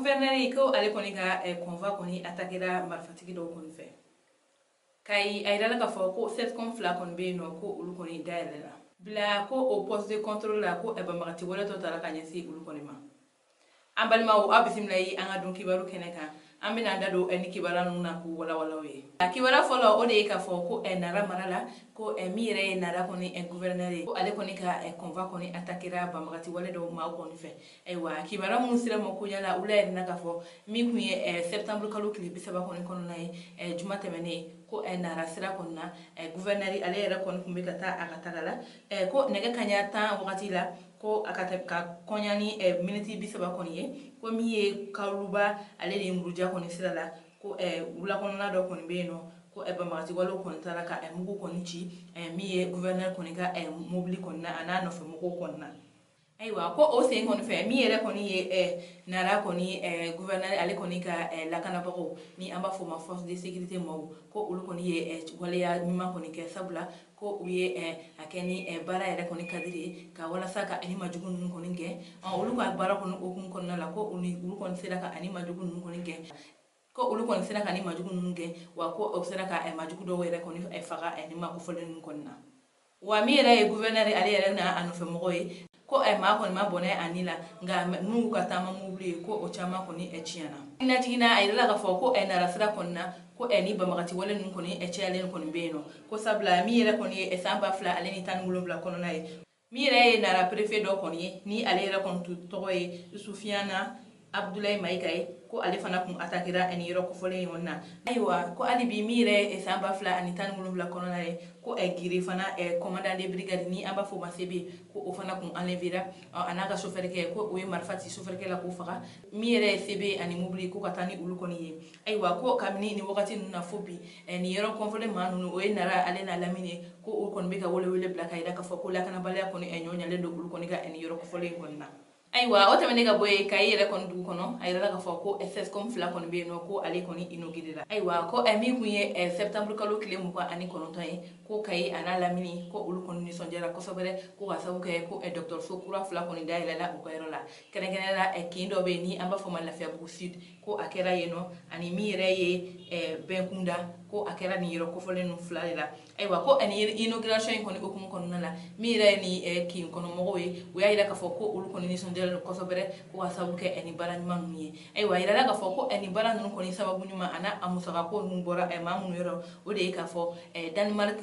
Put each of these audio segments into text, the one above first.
Gouverneur ko ale kɔni ka convoi kɔni attaquera marifatigi dɔw kɔni fɛ. Kayi, a yirala k'a fɔ ko CSCOM fila kɔni bɛ yen nɔ, ko olu kɔni dayɛlɛla. Bila ko o poste de contrôle la, ko banbagati wɛrɛ dɔ taara ka ɲɛsin olu kɔni ma. An balimaw, aw bisimila yi an ka don kibaru kɛnɛ kan. An bɛna an da don ni kibaruya ninnu na k'u walawala ye. A kibaruya fɔlɔ, o de ye k'a fɔ ko Nara mara la, ko min yɛrɛ ye Nara kɔni gouverneur ye, ko ale kɔni ka convoi kɔni attaquera banbagati wale dɔw maaw kɔni fɛ. Ayiwa, kibaruya minnu sera ma koɲa la, olu y'a yira k'a fɔ min kun ye septembre kalo tile 30 kɔni kɔnɔna ye, juma tɛmɛnen, ko Nara sira kɔni na, gouverneur ale yɛrɛ kɔni tun bɛ ka taa a ka taga la, ko nɛgɛ kaɲa 10 wagati la, ko a ka ka kɔɲa ni miniti 30 kɔni ye, ko min ye Kawuluba ale ni Muruja kɔni sira la, ko wula kɔnɔna dɔ kɔni bɛ yen nɔ, ko banbagati walew kɔni taara ka mugu kɔni ci min ye gouverneur kɔni ka mobili kɔni na, a n'a nɔfɛ mɔgɔw kɔni na. Ayiwa, ko o sen kɔni fɛ, min yɛrɛ kɔni ye Nara kɔni gouverneur ale kɔni ka lakanabagaw, ni an b'a fɔ o ma force de sécurité maaw, ko olu kɔni ye waleya ɲuman kɔni kɛ, sabula ko u ye a kɛ ni baara yɛrɛ kɔni kadiri ye ka walasa ka ani majugu ninnu kɔni gɛn. Olu ka baara kɔni hukumu kɔnɔna la, ko olu kɔni sera ka ani majugu ninnu kɔni gɛn, ko olu kɔni sera ka ni majugu ninnu gɛn, wa ko o sera ka majugu dɔw yɛrɛ kɔni faga ni ma kofɔlen ninnu kɔni na. Wa min yɛrɛ ye gouverneur ale yɛrɛ n'a a nɔfɛ mɔgɔw ye, ko maa kɔni ma bɔnɛ a ni la, nka minnu ka taama mobili ye, ko o caman kɔni tiɲɛna. Na jiginna, a yirala k'a fɔ ko Nara sira kɔni na, ko ni banbagati wale ninnu kɔni cayalen kɔni bɛ yen nɔ, ko sabula min yɛrɛ kɔni ye san 2017 kɔnɔna ye, min yɛrɛ ye Nara préfet dɔ kɔni ye, ni ale yɛrɛ kɔni tɔgɔ ye Sufiyana Abudulayi Mayiga ye, ko ale fana kun attaquera ni yɔrɔ kofɔlen in kɔni na. Ayiwa, ko hali bi, min yɛrɛ ye san 2017 kɔnɔna ye, ko Gire fana commandant de brigade, ni an b'a fɔ o ma CB, ko o fana kun enlevera a n'a ka chauffeur kɛ, ko o ye marifa ci chauffeur kɛ la k'o faga. Min yɛrɛ ye CB ani mobili, ko ka taa ni olu kɔni ye. Ayiwa, ko kabini ni wagati ninnu na fo bi, nin yɔrɔ kɔnfɔlen maa ninnu, o ye Nara ale n'a lamini ye, ko o kɔni bɛ ka wele bila ka yira k'a fɔ ko lakanabaliya kɔni ɲɔ ɲalen don olu kɔni ka nin yɔrɔ kofɔlen in kɔni na. Ayiwa, o tɛmɛnen ka bɔ yen, Kayi yɛrɛ kɔni dugu kɔnɔ, a yirala k'a fɔ ko CSCOM fila kɔni bɛ yen nɔ, ko ale kɔni inauguré la. Ayiwa, ko min kun ye septembre kalo tile 29 ye, ko Kayi a n'a lamini, ko olu kɔni nisɔndiyara kosɛbɛ, ko ka sababu kɛ ko dɔgɔtɔrɔso kura fila kɔni dayɛlɛla u ka yɔrɔ la, kɛrɛnkɛrɛnnenya la kin dɔ bɛ yen ni an b'a fɔ ma Lafiyabugu Sud, ko a kɛra yen nɔ, ani min yɛrɛ ye Bɛnkunda, ko a kɛra nin yɔrɔ kofɔlen ninnu fila de la. Ayiwa, ko ani inauguration in kɔni hukumu kɔnɔna la, min yɛrɛ ye ni kin kɔnɔ mɔgɔw ye, u y'a yira k'a fɔ ko olu kɔni nisɔndiyalen don kosɛbɛ, ko ka sababu kɛ ni baara ɲuman ninnu ye. Ayiwa, a yirala k'a fɔ ko ni baara ninnu kɔni sababu ɲuman a n'a a musaka ko ninnu bɔra maa minnu yɔrɔ, o de ye k'a fɔ Danemark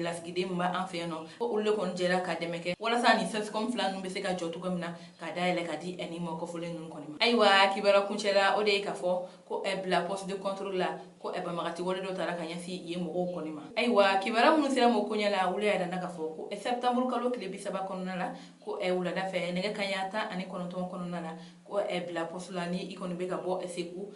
lasigiden min b'an fɛ yan nɔ, ko olu de kɔni jɛra ka dɛmɛ kɛ walasa ni CSCOM fila ninnu bɛ se ka jɔ cogo min na, ka dayɛlɛ ka di ni mɔgɔ kofɔlen ninnu kɔni ma. Ayiwa, kibaruya kuncɛla, o de ye k'a fɔ ko Bila poste de contrôle la, ko banbagati wale dɔ taara ka ɲɛsin yen mɔgɔw kɔni ma. Ayiwa, kibaruya minnu sera ma koɲɛ la, olu y'a yira k'a fɔ ko septembre kalo tile 30 kɔnɔna la, ko wulada fɛ nɛgɛ kaɲa 19 kɔnɔna la, ko Bila poste la, ni i kɔni bɛ ka bɔ Segu,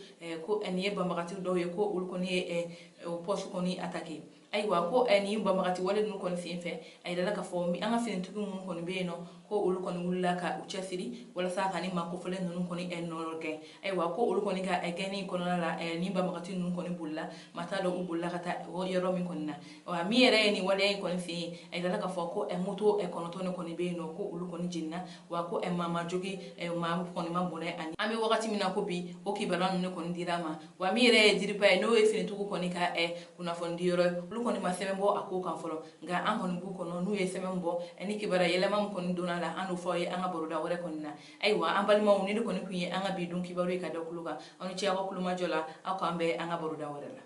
ko nin ye banbagati dɔw ye, ko olu kɔni ye o poste kɔni attaqué. Ayiwa, ko nin banbagati wale ninnu kɔni sen fɛ, a yirala k'a fɔ an ka finitigi minnu kɔni bɛ yen nɔ, ko olu kɔni wulila ka u cɛsiri walasa ka ni maa kofɔlen ninnu kɔni nɔ gɛn. Ayiwa, ko olu kɔni ka gɛnni kɔnɔna la, ni banbagati ninnu kɔni bolila, maa t'a dɔn u bolila ka taa yɔrɔ min kɔni na. Wa min yɛrɛ ye nin waleya in kɔni sen ye, a yirala k'a fɔ ko moto 9 de kɔni bɛ yen nɔ, ko olu kɔni jenina, wa ko maa ma jogi, maa kɔni ma bɔnɛ. Ani an bɛ wagati min na ko bi, o kibaruya ninnu kɔni dira a ma. Wa min yɛrɛ ye DIRPA ye, n'o ye finitigiw kɔni ka kunnafoni di yɔrɔ ye, olu kɔni ma sɛbɛn bɔ a ko kan fɔlɔ, nka an kɔni b'u kɔnɔ, n'u ye sɛbɛn bɔ ni kibaruya yɛlɛma min kɔni donna la, an n'o fɔ aw ye an ka baroda wɛrɛ kɔni na. Ayiwa, an balimaw, ni de kɔni tun ye an ka bi don kibaru ye ka da kulo kan. Aw ni ce aw ka kulomajɔ la. Aw k'an bɛn an ka baroda wɛrɛ la.